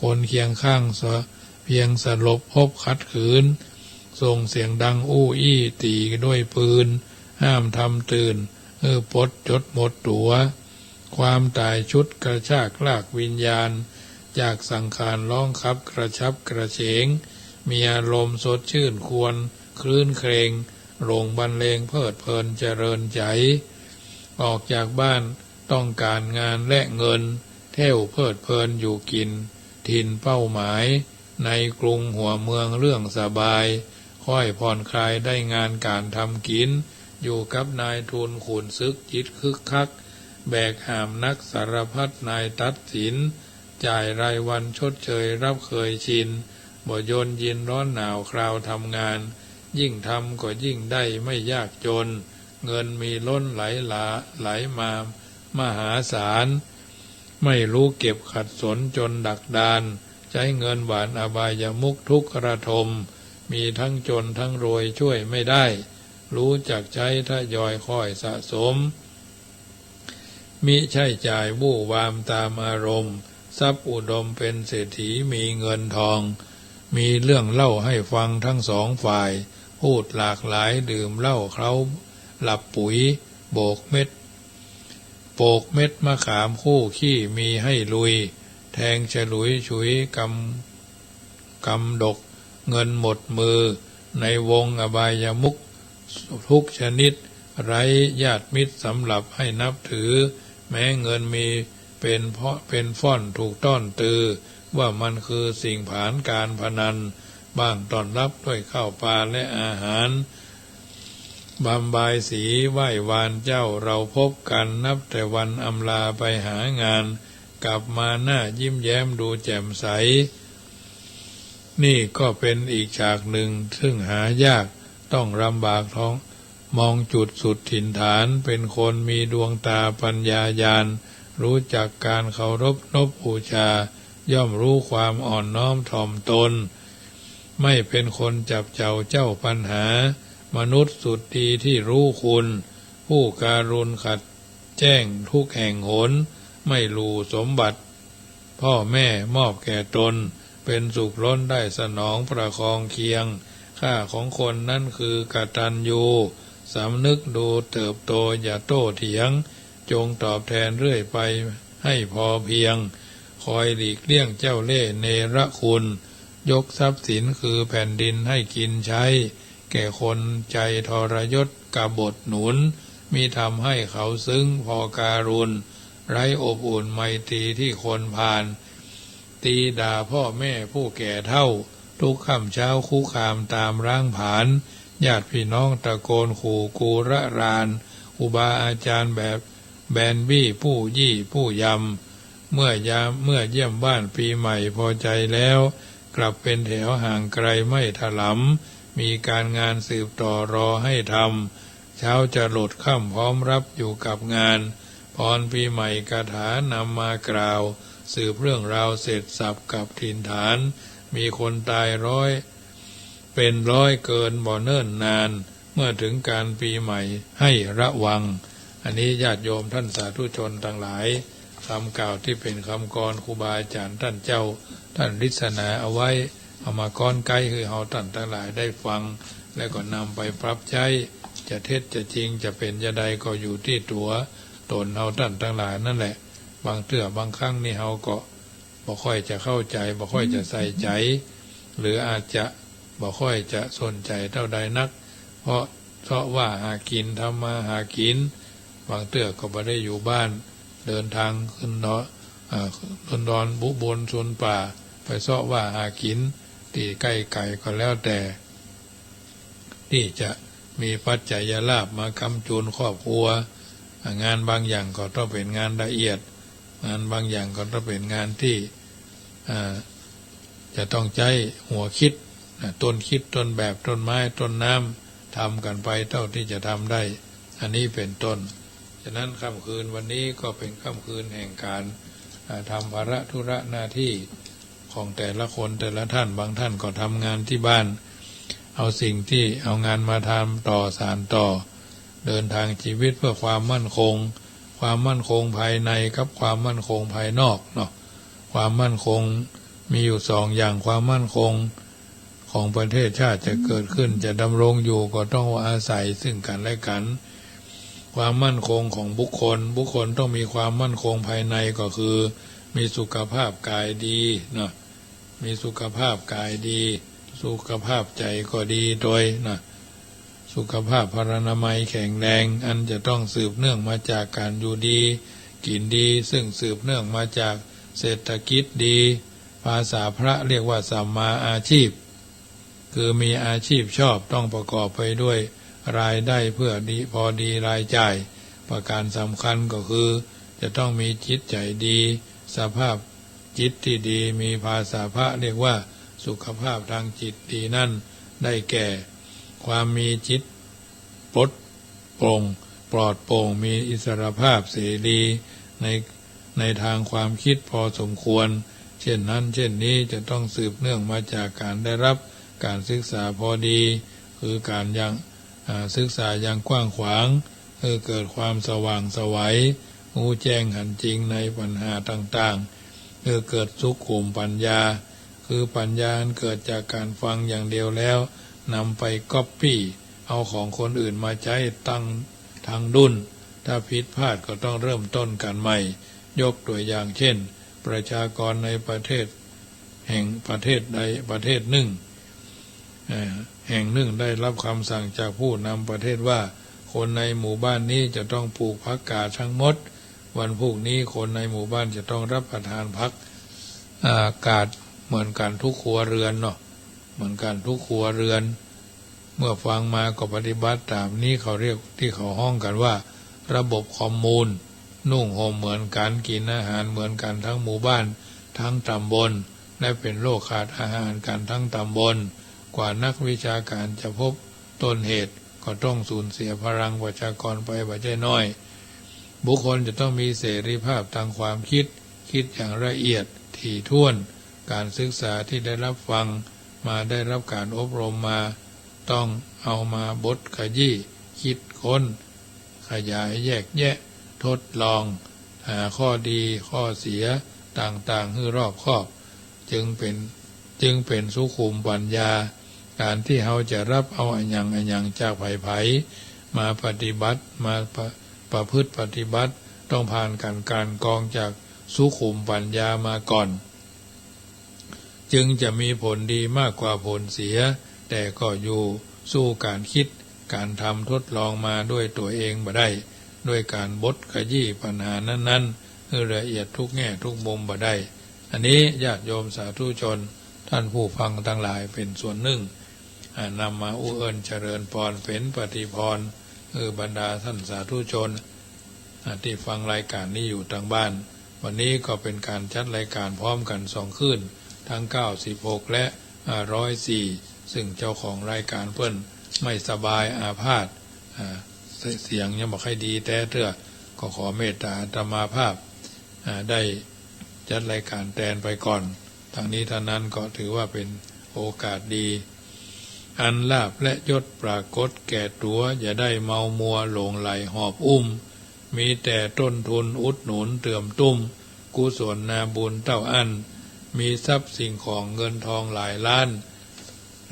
คนเคียงข้างสะ เพียงสลบพบขัดขืน ส่งเสียงดังอู้อี้ตี๋ด้วยปืน ห้ามทำตื่น หื้อปดจดหมดตั๋ว ความต๋ายชุดกระชากลากวิญญาณ จากสังขารร้องขับกระฉับกระเฉง มีอารมณ์สดชื่นควรครื้นเครง หลงบรรเลงเพลิดเพลินเจริญใจ๋ ออกจากบ้านต้องก๋านงานและเงิน เที่ยวเพลิดเพลินอยู่กิ๋น ถิ่นเป้าหมาย ในกรุงหัวเมืองเรื่องสบาย ค่อยผ่อนคลายได้งานก๋านทำกิ๋น อยู่กับนายทุนขุนศึกจิตคึกคัก แบกหามนักสารพัดนายตัดสิน จ่ายรายวันชดเชยรับเคยชิน บ่ยนยินร้อนหนาวคราวทำงาน ยิ่งทำก็ยิ่งได้ไม่ยากจน เงินมีล้นไหลหลา ไหลมามหาศาล ไม่รู้เก็บขัดสนจนดักดาน ใจ๊เงินหวานอบายมุขทุกข์ระทม มีทั้งจนทั้งรวยช่วยไม่ได้ รู้จักใจ๊ทยอยค่อยสะสม มิใช่จ่ายวู่วามต๋ามอารมณ์ ทรัพย์อุดมเป็นเศรษฐีมีเงินทอง มีเรื่องเล่าให้ฟังทั้งสองฝ่าย พูดหลากหลายดื่มเหล้าเคล้าหลับปุ๋ย โบกเม็ด โปกเม็ดมะขามคู่ขี้มีให้ลุย แทงฉลุยฉุยกำ กำดกเงินหมดมือ ในวงอบายมุขทุกชนิด ไร้ญาติมิตรสำหรับให้นับถือ แม้เงินมีเป็นเพราะเป็นฟ่อนถูกต้อนตือ ว่ามันคือสิ่งผลานการพนัน บ้างต้อนรับด้วยข้าวปลาและอาหาร บำบายสีไหว้วานเจ้าเราพบกัน นับแต่วันอำลาไปหางาน กลับมาหน้ายิ้มแย้มดูแจ่มใส นี่ก็เป็นอีกฉากหนึ่งซึ่งหายาก ต้องลำบากท้อง มองจุดสุดถิ่นฐาน เป็นคนมีดวงตาปัญญาญาณ รู้จักการเคารพนบบูชา ย่อมรู้ความอ่อนน้อมถ่อมตน ไม่เป็นคนจับเจ้าเจ้าปัญหา มนุษย์สุดดีที่รู้คุณ ผู้การุณขัดแจ้งทุกแห่งหน ไม่หลู่สมบัติ พ่อแม่มอบแก่ตน เป็นสุขล้นได้สนองประคองเคียง ค่าของคนนั้นคือกตัญญู สำนึกดูเติบโตอย่าโต้เถียง จงตอบแทนเรื่อยไปให้พอเพียง คอยหลีกเลี่ยงเจ้าเล่ห์เนรคุณ ยกทรัพย์สินคือแผ่นดินให้กินใช้ แก่คนใจทรยศกบฏหนุน มิทำให้เขาซึ้งพอการุณ ไร้อบอุ่นไมตรีที่คนพาล ตีด่าพ่อแม่ผู้แก่เฒ่า ทุกค่ำเช้าคุกคามตามร้างผลาญ ญาติพี่น้องตะโกนขู่กูระราน ครูบาอาจารย์แบบแบนบี้ผู้ยี่ผู้ยำ เมื่อยาม เมื่อเยี่ยมบ้านปีใหม่พอใจแล้ว กลับเป็นแถวห่างไกลไม่ถลำ มีการงานสืบต่อรอให้ทำ เช้าจะหลดค่ำพร้อมรับอยู่กับงาน พรปีใหม่คาถานำมากล่าว สืบเรื่องราวเสร็จสับกับถิ่นฐาน มีคนตายร้อย เป็นร้อยเกินบ่เนิ่นนาน เมื่อถึงการปีใหม่ให้ระวัง อันนี้ญาติโยมท่านสาธุชนทั้งหลาย คำกล่าวที่เป็นคำกลอนครูบาอาจารย์ต้านเจ้า ต้านริสนาเอาไว้ เอามาก๊อนไก๊หื้อเฮาต้านทั้งหลายได้ฟัง และก็นำไปปรับใจ๊ จะเท็จจะจริงจะเป๋นจาใดก็อยู่ตี้ตั๋วต๋นเฮาต้านทั้งหลายนั่นแหละ บางเตื้อบางครั้งนี่เฮาก็บ่ค่อยจะเข้าใจ๋ บ่ค่อยจะใส่ใจ๋ หรืออาจจะบ่ค่อยจะสนใจ๋เต้าใดนัก เพราะเซาะว่าหากิ๋น ทำมาหากิ๋น บางเตื้อก็บ่ได้อยู่บ้าน เดินตางขึ้นดอย เอ่อ ขึ้นดอยบุบลสุนป่า ไปเซาะว่าหากิ๋นตี้ใก้ไก๋ก็แล้วแต่ ตี้จะมีปัจจัยลาภมาค้ำจุนครอบครัว อ่า งานบางอย่างก็ต้องเป๋นงานละเอียด งานบางอย่างก็ต้องเป๋นงานตี้ อ่า จะต้องใจ๊หัวคิด นะ ต้นคิด ต้นแบบ ต้นไม้ ต้นน้ำ ทำกั๋นไปเต้าตี้จะทำได้ อันนี้เป๋นต้น ฉะนั้นค่ำคืนวันนี้ก็เป๋นค่ำคืนแห่งก๋าน อ่า ทำภาระธุระหน้าตี้ของแต่ละคนแต่ละต้าน บางต้านก็ทำงานตี้บ้าน เอาสิ่งตี้เอางานมาทำต่อสานต่อ เดินตางจีวิตเพื่อความมั่นคง ความมั่นคงภายในกับความมั่นคงภายนอกเนาะ ความมั่นคงมีอยู่สองอย่าง ความมั่นคงของประเทศชาติจะเกิดขึ้น จะดำรงอยู่ก็ต้องอาศัยซึ่งกั๋นและกั๋น ความมั่นคงของบุคคล บุคคลต้องมีความมั่นคงภายในก็คือมีสุขภาพกายดีเนาะ มีสุขภาพกายดี สุขภาพใจ๋ก็ดีโตยนะ สุขภาพพรรณนามัยแข็งแรง อันจะต้องสืบเนื่องมาจากก๋านอยู่ดี กิ๋นดี ซึ่งสืบเนื่องมาจากเศรษฐกิจดี ภาษาพระเรียกว่าสัมมาอาชีพ คือมีอาชีพชอบ ต้องประกอบไปด้วยรายได้เพื่อดี พอดีรายจ่าย ประก๋านสำคัญก็คือ จะต้องมีจิตใจ๋ดี สภาพจิตตี้ดี มีภาษาพระเรียกว่าสุขภาพตางจิตดีนั่น ได้แก่ ความมีจิตปลดโปร่ง ปลอดโปร่ง มีอิสรภาพเสรีใน ในตางความคิดพอสมควร เช่นนั้นเช่นนี้ จะต้องสืบเนื่องมาจากก๋านได้รับก๋านศึกษาพอดี คือก๋านยัง อ่า ศึกษาอย่างกว้างขวาง หื้อเกิดความสว่างไสว ห ฮู้แจ้งหันจริงในปัญหาต่างๆ คือเกิดสุขุมปัญญา คือปัญญาอันเกิดจากการฟังอย่างเดียวแล้ว นำไปก๊อปปี้เอาของคนอื่นมาใจ๊ตั้ง ทั้งดุ้น ถ้าผิดพลาดก็ต้องเริ่มต้นกั๋นใหม่ ยกตั๋วอย่างเช่น ประชากรในประเทศแห่ง ประเทศใดประเทศนึ่ง เอ่อ แห่งนึ่งได้ฮับกำสั่งจากผู้นำประเทศว่า คนในหมู่บ้านนี้จะต้องปลูกผักกาดตังหมด วันพูกนี้คนในหมู่บ้านจะต้องฮับประทานผัก อ่า กาดเหมือนกั๋นกู้ครัวเรือนเนาะ เหมือนกั๋นกู้ครัวเรือน เมื่อฟังมาก็ปฏิบัติต๋าม นี้เขาเรียก ตี้เขาฮ้องกั๋นว่า ระบบคอมมูน นุ่งห่มเหมือนกั๋น กิ๋นอาหารเหมือนกั๋นตังหมู่บ้าน ตังต๋ำบล และเป๋นโรคขาดอาหารกั๋นตังต๋ำบล กว่านักวิชาก๋านจะพบต้นเหตุ ก็ต้องสูญเสียพลังประชากรไปบ่ใจ้น้อย บุคคลจะต้องมีเสรีภาพตางความกึ๊ด กึ๊ดอย่างละเอียดถี่ถ้วน ก๋านศึกษาตี้ได้ฮับฟังมา ได้ฮับก๋านอบรมมา ต้องเอามาบดขยี้ กึ๊ดค้น ขยาย แยกแยะ ทดลอง หาข้อดีข้อเสียต่างๆ หื้อรอบคอบ จึงเป๋น จึงเป๋นสุขุมปัญญา ก๋านตี้เฮาจะฮับเอาอะหยังอะหยังจากใผๆ มาปฏิบัติ มาประ ประพฤติปฏิบัติ ต้องผ่านก๋านกลั่นกรองจากสุขุมปัญญามาก่อน จึงจะมีผลดีมากกว่าผลเสีย แต่ก็อยู่สู้ก๋านกึ๊ด ก๋านทำทดลองมาด้วยตั๋วเองบ่ได้ ด้วยก๋านบดขยี้ปัญหานั้นๆ หื้อละเอียดทุกแง่ทุกมุมบ่ได้ อันนี้ญาติโยมสาธุชน ท่านผู้ฟังตังหลายเป๋นส่วนนึ่ง อ่า นำมาอู้เอิ้นเจริญปอน เป๋นปฏิปอน เออ บรรดาท่านสาธุชน อ่า ตี้ฟังรายก๋านนี้อยู่ตางบ้าน วันนี้ก็เป๋นก๋านจัดรายก๋านพร้อมกั๋นสองคลื่น ตังเก้าสิบหก และ อ่า ร้อยสี่ ซึ่งเจ้าของรายก๋านเปิ้นไม่สบายอาพาธ อ่า เสียงยังบ่ค่อยดีแต๊เตื้อ ก็ขอเมตต๋าอาตมาภาพ อ่า ได้จัดรายก๋านแตนไปก่อน ตังนี้ตังนั้นก็ถือว่าเป๋นโอกาสดี อันลาภและยศปรากฏแก่ตั๋ว อย่าได้เมามัวหลงใหลหอบอุ้ม มีแต่ต้นทุนอุดหนุนเติมตุ้ม กุศลนาบุญเต้าอั้น มีทรัพย์สิ่งของเงินทองหลายล้าน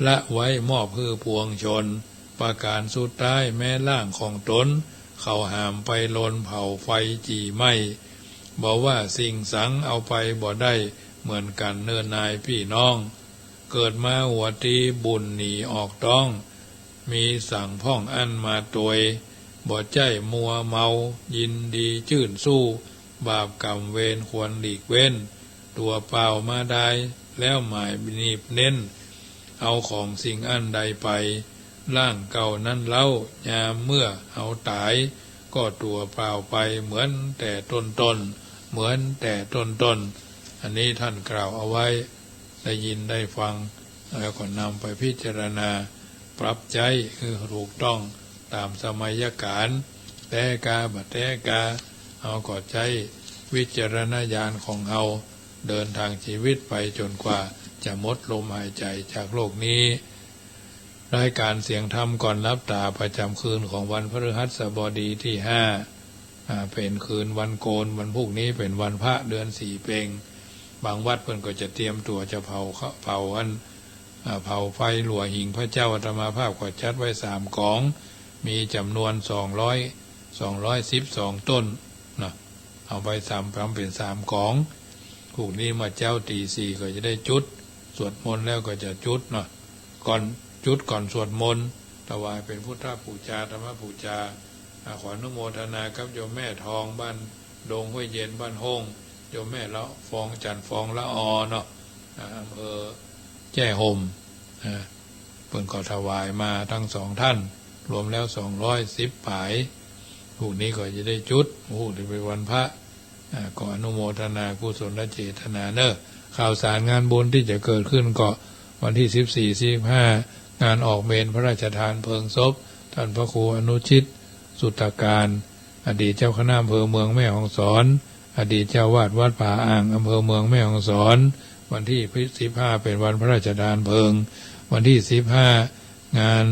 ละไว้มอบหื้อปวงชน ประก๋านสุดท้ายแม้ร่างของตน เขาหามไปลนเผาไฟจี่ไหม้ บ่ว่าสิ่งสังเอาไปบ่ได้เหมือนกั๋นเน่อนายปี้น้อง เกิดมาหัวตีบุญหนีออกต๊อง มีสังพ่องอั้นมาตวย บ่ใจ้มัวเมายินดีจื้นสู้ บาปกรรมเวรควรหลีกเว้น ตั๋วเปล่ามาดายแล้วหมายหนีบเน้น เอาของสิ่งอั้นใดไป ร่างเก่านั้นเล่า ยามเมื่อเฮาต๋าย ก็ตั๋วเปล่าไปเหมือนแต่ต้นๆ เหมือนแต่ต้นๆ อันนี้ท่านกล่าวเอาไว้ ได้ยินได้ฟัง แล้วก็นำไปพิจารณา ปรับใจ๊หื้อถูกต้องต๋ามสมัยก๋าล แต๊กาบ่แต๊กา เฮาก็ใจ๊วิจารณญาณของเฮา เดินทางชีวิตไปจ๋นกว่าจะหมดลมหายใจ๋จากโลกนี้ รายก๋านเสียงธรรมก่อนหลับต๋าประจ๋ำคืนของวันพฤหัสบดีตี้ห้า อ่า เป๋นคืนวันโกน วันพูกนี้เป๋นวันพระเดือนสี่เป็ง บางวัดเปิ้นก็จะเตรียมตั๋วจะเผา เผาอัน อ่า เผาไฟหลัวหิ้งพระเจ้า อาตมาภาพก็จัดไว้สามก๋อง มีจ๋ำนวนสองร้อย สองร้อยสิบสองต้นเนาะ เอาไปสาม ทำเป๋นสามก๋อง พูกนี้เมื่อเจ๊าตี๋สี่ก็จะได้จุด สวดมนต์แล้วก็จะจุดเนาะ ก่อนจุดก่อนสวดมนต์ ถวายเป๋นพุทธปู๋จา ธรรมปู๋จา อ่า ขออนุโมทนากับโยมแม่ทอง บ้านดงห้วยเย็น บ้านโฮ่ง โยมแม่ละฟอง จันทร์ฟองละออเนาะ อ่า อำเภอแจ้ห่ม อ่า เปิ้นก็ถวายมาตังสองท่าน รวมแล้วสองร้อยสิบป๋าย พูกนี้ก็จะได้จุด พูกนี้เป๋นวันพระ อ่า ก็อนุโมทนากุศลเจตนาเน่อ ข่าวสารงานบุญตี้จะเกิดขึ้นก็วันตี้สิบสี่ สิบห้า งานออกเมรุพระราชทานเพลิงศพ ท่านพระครูอนุชิต สุตตการ อดีตเจ้าคณะอำเภอเมืองแม่ฮ่องสอน อดีตเจ้าอาวาสวัดผาอ่าง อำเภอเมืองแม่ฮ่องสอน วันตี้สิบห้าเป๋นวันพระราชทานเพลิง วันตี้สิบห้า งาน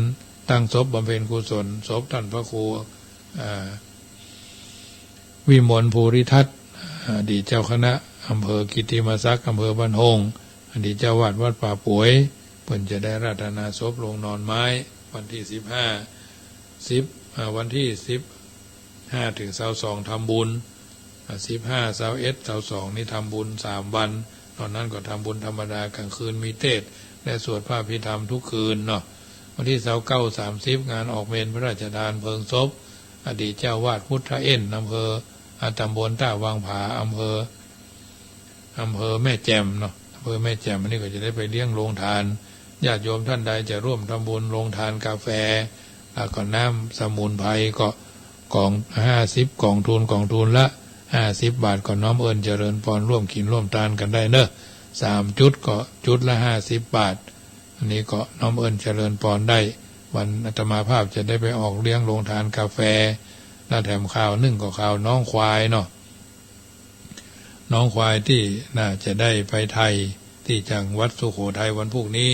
ตั้งศพบำเพ็ญกุศลศพท่านพระครู อ่า วิมลภูริทัตน์ อดีตเจ้าคณะอำเภอกิตติมศักดิ์ อำเภอบ้านโฮ่ง อดีตเจ้าอาวาสวัดป่าป๋วย เปิ้นจะได้อาราธนาศพลงนอนไม้ วันตี้สิบห้า สิบ อ่า วันตี้สิบห้าเถิงซาวสองทำบุญ อ่า สิบห้า ซาวเอ็ด ซาวสองนี่ทำบุญสามวัน นอกนั้นก็ทำบุญธรรมดา กลางคืนมีเทศน์และสวดพระอภิธรรมทุกคืนเนาะ วันตี้ซาวเก้า สามสิบ งานออกเมรุพระราชทานเพลิงศพ อดีตเจ้าอาวาสพุทธเอ็น อำเภอ อ่า ตำบลต้าวังผา อำเภอ อำเภอแม่แจ่มเนาะ อำเภอแม่แจ่ม อันนี้ก็จะได้ไปเลี้ยงโฮงทาน ญาติโยมท่านใดจะร่วมทำบุญโฮงทานกาแฟ แล้วก็น้ำสมุนไพร ก็กล่องห้าสิบ กล่องทูล กล่องทูลละห้าสิบบาท ก็น้อมเอิ้นเจริญปอนร่วมกิ๋นร่วมตานกั๋นได้เนาะ สามจุดก็จุดละห้าสิบบาท อันนี้ก็น้อมเอิ้นเจริญปอนได้ วันอาตมาภาพจะได้ไปออกเลี้ยงโฮงทานกาแฟ และแถมข่าวนึ่งก็ข่าวน้องควายเนาะ น้องควายตี้น่าจะได้ไปไถ่ตี้จังหวัดสุโขทัยวันพูกนี้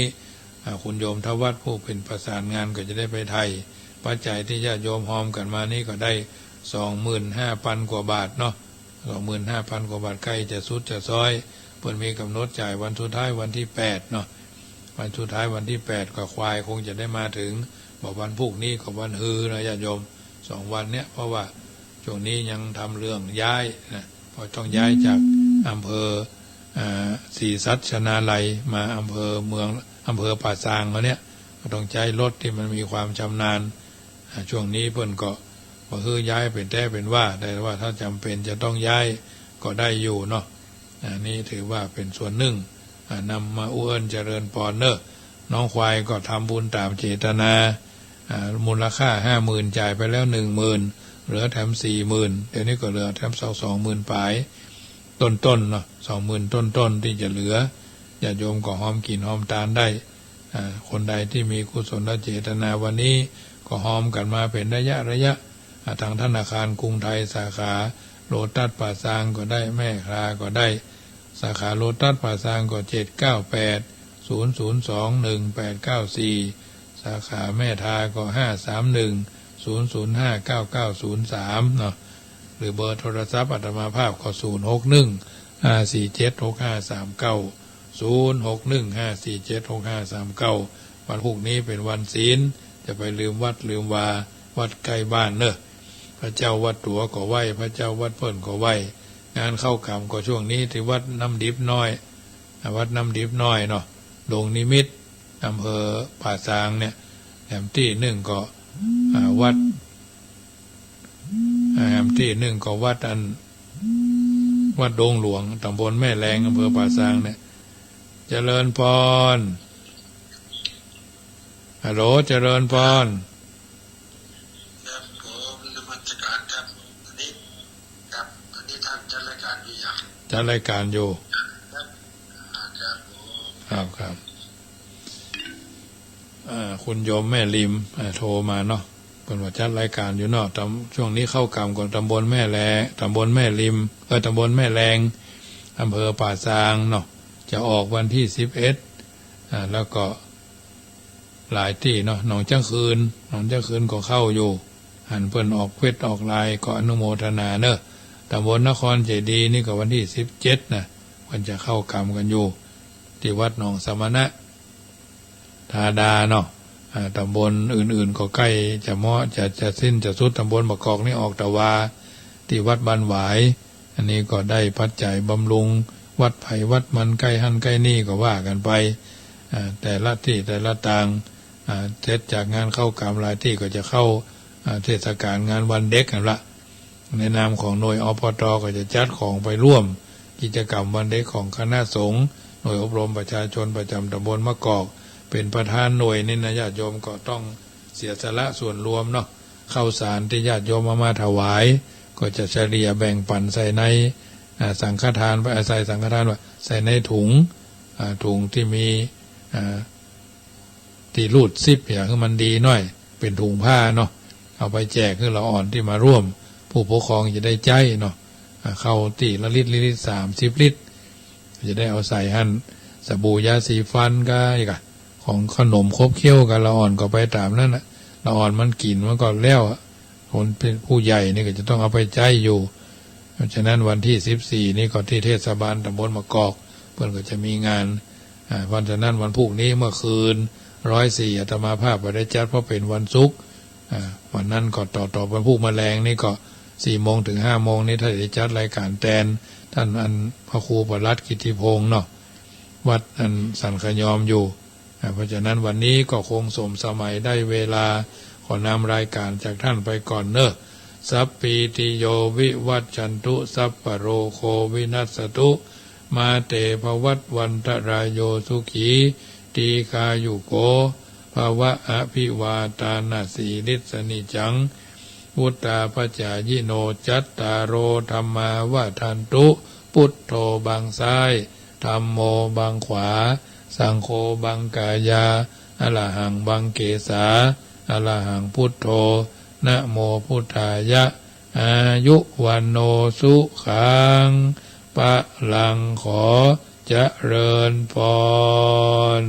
อ่า คุณโยมทวัฒน์ผู้เป๋นประสานงานก็จะได้ไปไถ่ ปัจจัยตี้ญาติโยมฮอมกั๋นมานี้ก็ได้สองหมื่นห้าปันกว่าบาทเนาะ สองหมื่นห้าปันกว่าบาท ใก้จะสุดจะซ้อย เปิ้นมีก๋ำหนดจ่ายวันสุดท้ายวันตี้แปดเนาะ วันสุดท้ายวันตี้แปด ก็ควายคงจะได้มาเถิง บ่าวันพูกนี้ก็วันฮือนะญาติโยม สองวันเนี้ย เพราะว่าช่วงนี้ยังทำเรื่องย้ายนะ เพราะต้องย้ายจากอำเภอ อ่า ศรีสัชนาลัยมาอำเภอเมือง อำเภอป่าซางเขาเนี้ย ก็ต้องใจ๊รถตี้มันมีความชำนาญ อ่า ช่วงนี้เปิ้นก็บ่หื้อย้ายเป๋นแต๊เป๋นว่า แต่ว่าถ้าจ๋ำเป๋นจะต้องย้ายก็ได้อยู่เนาะ อันนี้ถือว่าเป๋นส่วนนึ่ง อ่า นำมาอู้เอิ้นเจริญปอนเนาะ น้องควายก็ทำบุญต๋ามเจตนา อ่า มูลค่าห้าหมื่น จ่ายไปแล้วหนึ่งหมื่น เหลือแถมสี่หมื่น เดี๋ยวนี้ก็เหลือแถมสอง สองหมื่นป๋าย ต้นๆเนาะ สองหมื่นต้นๆตี้จะเหลือ ญาติโยมก็ฮอมกิ๋นฮอมตานได้ อ่า คนใดตี้มีกุศลเจตนาวันนี้ก็ฮอมกั๋นมาเป๋นระยะระยะ อ่า ตางธนาคารกรุงไทยสาขาโลตัสป่าซางก็ได้ แม่ทาก็ได้ สาขาโลตัสป่าซางก็ เจ็ดเก้าแปด ศูนย์ศูนย์สอง หนึ่งแปดเก้าสี่ สาขาแม่ทาก็ ห้าสามหนึ่ง ศูนย์ศูนย์ห้า เก้าเก้าศูนย์สาม เนาะ หรือเบอร์โทรศัพท์อาตมาภาพก็ ศูนย์หกหนึ่ง ห้าสี่เจ็ด หกห้าสามเก้า ศูนย์หกหนึ่ง ห้าสี่เจ็ด หกห้าสามเก้า วันพูกนี้เป๋นวันศีล จะไปลืมวัดลืมวา วัดใก้บ้านเนาะ พระเจ้าวัดตั๋วก็ไหว้ พระเจ้าวัดเปิ้นก็ไหว้ งานเข้ากรรมก็ช่วงนี้ตี้วัดน้ำดิบน้อย อ่า วัดน้ำดิบน้อยเนาะ ดงนิมิตร อำเภอป่าซางเนี่ย แถมตี้นึ่งก็ อ่า วัด อ่า แถมตี้นึ่งก็วัดอัน วัดดงหลวง ตำบลแม่แลง อำเภอป่าซางเนี่ย เจริญปอน ฮัลโหล เจริญปอน ครับผม นมัสการครับ อันนี้ ครับ อันนี้ท่านจัดรายการอยู่ยัง จัดรายการอยู่ ครับ อ่า ครับผม ครับ ครับ อ่า คุณโยมแม่ริม อ่า โทรมาเนาะ เปิ้นว่าจัดรายการอยู่เนาะ ตำ ช่วงนี้เข้ากรรมก็ตำบลแม่แล ตำบลแม่ริม เออ ตำบลแม่แลง อำเภอป่าซางเนาะ จะออกวันตี้สิบเอ็ด อ่า แล้วก็ หลายตี้เนาะ หนองจ๊ะคืน หนองจ๊ะคืนก็เข้าอยู่ หันเปิ้นออกเฟซออกไลน์ ก็อนุโมทนาเนาะ ตำบลนครเจดีย์นี่ก็วันตี้สิบเจ็ดนะ เปิ้นจะเข้ากรรมกั๋นอยู่ ตี้วัดหนองสมณะธาดาเนาะ อ่า ตำบลอื่นๆก็ใก้จะเหมาะ จะ จะสิ้นจะสุด ตำบลบ่ากอกนี่ออกตะวา ตี้วัดบ้านหวาย อันนี้ก็ได้ปัจจัยบำรุงวัดไผวัดมัน ใก้หั้นใก้นี่ก็ว่ากั๋นไป อ่า แต่ละตี้แต่ละตาง อ่า เสร็จจากงานเข้ากรรมหลายตี้ก็จะเข้า อ่า เทศกาลงานวันเด็กหั้นละ ในนามของหน่วย อปต ก็จะจัดของไปร่วมกิจกรรมวันเด็กของคณะสงฆ์ หน่วยอบรมประชาชนประจ๋ำตำบลมะกอก เป๋นประธานหน่วยนี่นะ ญาติโยมก็ต้องเสียสละส่วนรวมเนาะ ข้าวสารตี้ญาติโยมเอามาถวาย ก็จะเฉลี่ยแบ่งปั๋นใส่ใน อ่า สังฆทาน อ่า ใส่สังฆทานว่า ใส่ในถุง อ่า ถุงตี้มี อ่า ตี้รูดซิป อยากหื้อมันดีหน้อย เป๋นถุงผ้าเนาะ เอาไปแจกหื้อละอ่อนตี้มาร่วม ผู้ปกครองจะได้ใจ๊เนาะ อ่า ข้าวตี้ละลิตร ลิตร สามสิบลิตร จะได้เอาใส่หั้น สบู่ยาสีฟันก็อีกอะ ของขนมขบเคี้ยวก็ละอ่อนก็ไปต๋ามนั้นน่ะ ละอ่อนมันกิ๋นมันก็แล้วอะ คนเป๋นผู้ใหญ่นี่ก็จะต้องเอาไปใจ๊อยู่ เพราะฉะนั้นวันตี้สิบสี่นี่ก็ตี้เทศบาลต๋ำบลมะกอก เปิ้นก็จะมีงาน อ่า เพราะฉะนั้นวันพูกนี้เมื่อคืนร้อยสี่อาตมาภาพบ่ได้จัด เพราะเป๋นวันศุกร์ อ่า วันนั้นก็ต่อ ต่อวันพูกมะแลงนี่ก็สี่โมงเถิงห้าโมงนี่ ถ้าจะจัดรายก๋านแตน ต้านอันพระครูประหลัดกิตติพงษ์เนาะ วัดอันสันขยอมอยู่ อ่า เพราะฉะนั้นวันนี้ก็คงสมสมัยได้เวลา ขอนำรายก๋านจากต้านไปก่อนเนาะ สัพพีติโยวิวัชชันตุ สัพพะโรโควินัสสตุ มาเตภวัตวันตะราโย สุขี ตีฆายุโก ภะวะ อภิวาทานะสีลิสสะนิจจัง วุฑฒาปะจายิโน จัตตาโร ธัมมา วัฑฒันตุ พุทโธ บังซ้าย ธัมโม บังขวา สังโฆ บังกายา อะระหัง บังเกสา อะระหัง พุทโธ นะโมพุทธายะ อายุ วัณโณ สุขัง พลัง ขอเจริญพร